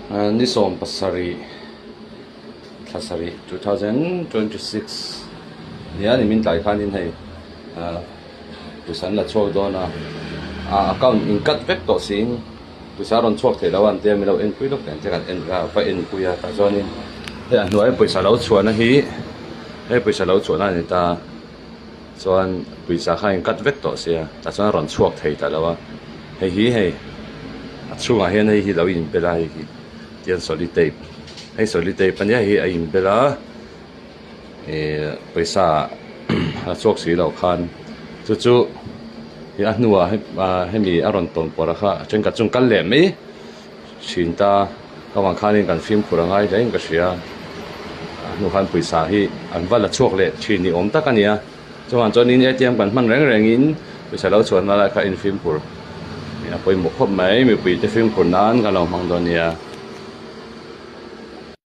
Ni 70 thla sarih 2026 nia ni min tlai khanin hei pawisa an la chhuak dawn a ah account in cut vek tawh siin pawisa a rawn chhuak thei lo a an tia min lo enpui lawk teh ang che kan en a va enpui a tah chuanin hei a hnuaia pawisa lo chhuahna hi hei pawisa lo chhuahna a ni ta chuan pawisa kha a in cut vek tawh sia tah chuan a rawn chhuak thei ta lo a hei hi hei a chhungah hian hei hi lo inbel a hei hi tihian solitape hei solitape ania hei hi a inbel a ihh pawisa a chhuak si loh khan chu chu ih a hnuah hemi a rawn tawn pawrh a kha a thenkhat chu an kal leh mai thin ta ka vang khanin kan fimkhur a ngai hle in ka hria a hnu khan pawisa hi an va la chhuak leh thin ni awm tak a ni a chuvang chuanin A_T_M kan hman reng rengin pawisa lo chhuahna lai kha in fimkhur a pawimawh khawp mai mipui te fimkhur nan kan lo hmang dawn nia.